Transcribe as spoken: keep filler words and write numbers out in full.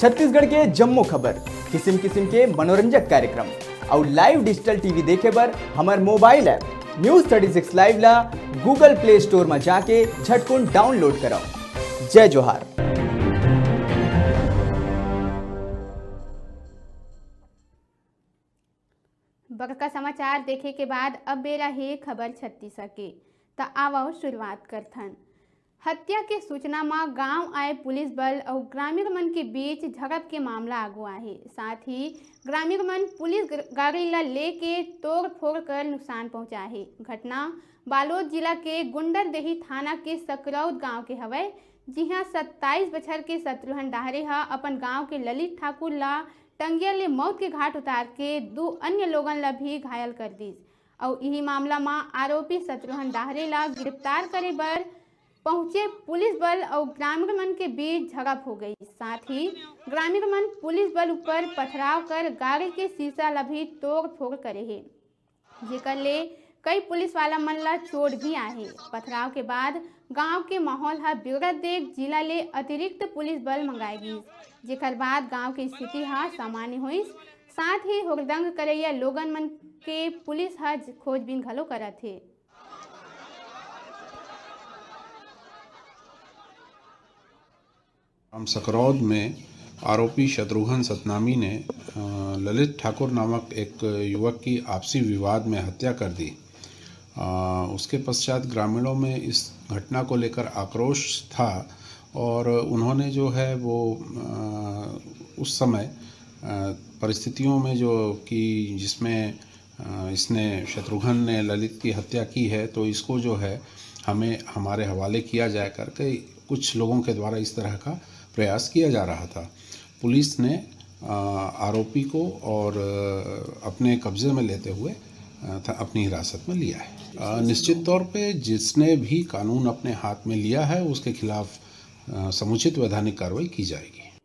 छत्तीसगढ़ के जम्मो खबर, किसिम किसिम के मनोरंजक कार्यक्रम अउ live digital T V देखे बर हमर mobile app News thirty six Live ला Google Play Store म जाके झटकुन download करव। जय जोहार। बड़का समाचार देखे के बाद अब बेरा हे खबर छत्तीसगढ़ के। त आवव शुरुआत करथन। हत्या के सूचना म गांव आए पुलिस बल अउ ग्रामीण मन के बीच झड़प के मामला आगू आहे। साथ ही ग्रामीण मन पुलिस ग-, गाड़ी ल लेके तोड़फोड़ कर नुकसान पहुंचाए हे। घटना बालोद जिला के गुंडरदेही थाना के सकरौद गांव के हवय, जिहां सत्ताईस बछर के शत्रुघ्न डाहरे ह अपन गांव के ललित ठाकुर ल टंगिया ले मौत के घाट उतार के दू अन्य लोगन ल भी घायल कर दिस। अउ इही मामला म आरोपी शत्रुघ्न डाहरे ल गिरफ्तार करे बर पहुंचे पुलिस बल अउ ग्रामीण मन के बीच झड़प हो गई। साथ ही ग्रामीण मन पुलिस बल ऊपर पथराव कर गाड़ी के शीशा ल भी तोड़फोड़ करे हे, जेकर ले कई पुलिस वाला मन ला चोट भी आहे। पथराव के बाद गांव के माहौल ह बिगड़त देख जिला ले अतिरिक्त पुलिस बल मंगाए गिस, जेकर बाद गांव के स्थिति ह सामान्य होइस। साथ ही हुड़दंग करइया लोगन मन के पुलिस ह खोजबीन घलो करत हे। ग्राम सकरौद में आरोपी शत्रुघ्न सतनामी ने, अ, ललित ठाकुर नामक एक युवक की आपसी विवाद में हत्या कर दी। अ, उसके पश्चात ग्रामीणों में इस घटना को लेकर आक्रोश था और उन्होंने जो है वो, अ, उस समय, अ, परिस्थितियों में जो कि जिसमें अ, इसने, शत्रुघ्न ने ललित की हत्या की है, तो इसको जो है हमें हमारे हवाले किया जाए करके कुछ लोगों के द्वारा इस तरह का प्रयास किया जा रहा था। पुलिस ने, अ, आरोपी को और, अ, अपने कब्जे में लेते हुए, अ, थ-, अपनी हिरासत में लिया है। अ, निश्चित तौर पे जिसने भी कानून अपने हाथ में लिया है, उसके खिलाफ, अ, समुचित वैधानिक कार्रवाई की जाएगी।